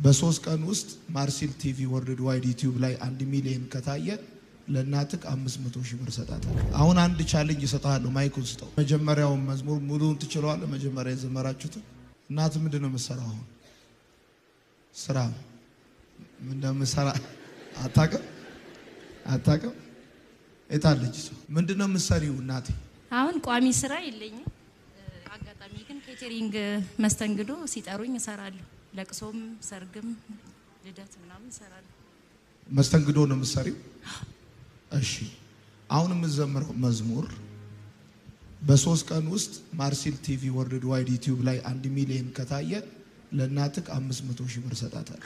በ3 ቀን ውስጥ ማርሲል ቲቪ worldwide ዩቲዩብ ላይ 1 ሚሊዮን ከታየ ለእናትህ 500,000 ብር እሰጣታለሁ። አሁን አንድ challenge እሰጥሃለሁ። ማይኩን ስጠው። መጀመሪያውን መዝሙር ሙሉውን ትችለዋለህ? መጀመሪያ የዘመራችሁትን። እናት ምንድን ነው የምትሰራው አሁን? ስራ ምን እንደምትሰራ አታውቅም? አታውቅም? የታለች እሷ? ምንድን ነው የምትሰሪው እናቴ? አሁን ቋሚ ስራ የለኝም። አጋጣሚ ግን catering መስተንግዶ ሲጠሩኝ እሰራለሁ። ለቅሶም፣ ሰርግም፣ ልደት ምናምን እሰራለሁ። መስተንግዶ ነው የምትሰሪው? እሺ። አሁን የምትዘምረው መዝሙር በ3 ቀን ውስጥ ማርሲል ቲቪ worldwide ዩቲዩብ ላይ 1 ሚሊዮን ከታየ ለእናትህ 500,000 ብር እሰጣታለሁ።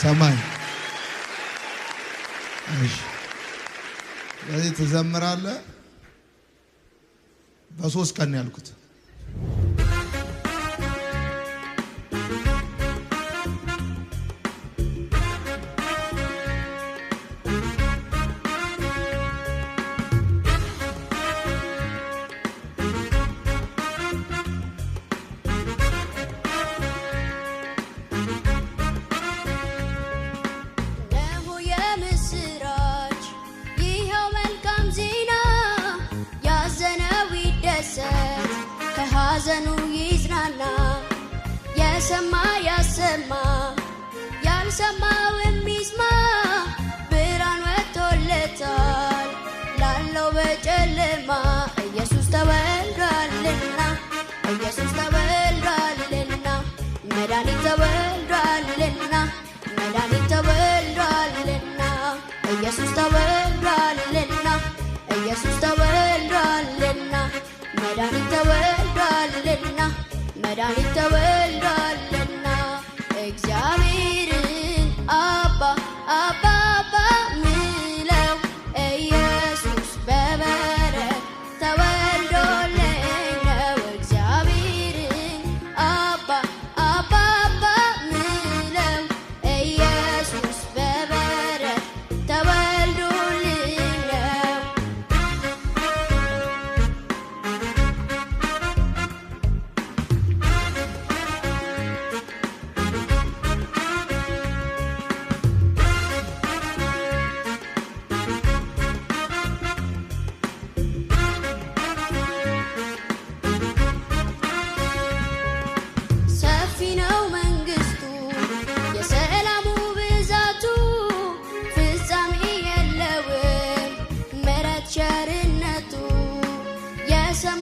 ሰማይ። እሺ። ስለዚህ ትዘምራለህ። በ3 ቀን ነው ያልኩት። እነሆ የምስራች፣ ይኸው መልካም ዜና፣ ያዘነው ይደሰት፣ ከሐዘኑ ይጽናና። የሰማ ያሰማ፣ ያልሰማውም ይስማ። ብርሃን ወጥቶለታል ላለው በጨለማ። ኢየሱስ ተወልዷልና፣ ኢየሱስ ተወልዷልና፣ መድኃኒት ተወልዷልና፣ መድኃኒት ተወልዷልና፣ ኢየሱስ ተወልዷልና፣ ኢየሱስ ተወልዷልና፣ መድኃኒት ተወልዷልና፣ መድኃኒት ተወልዷልና።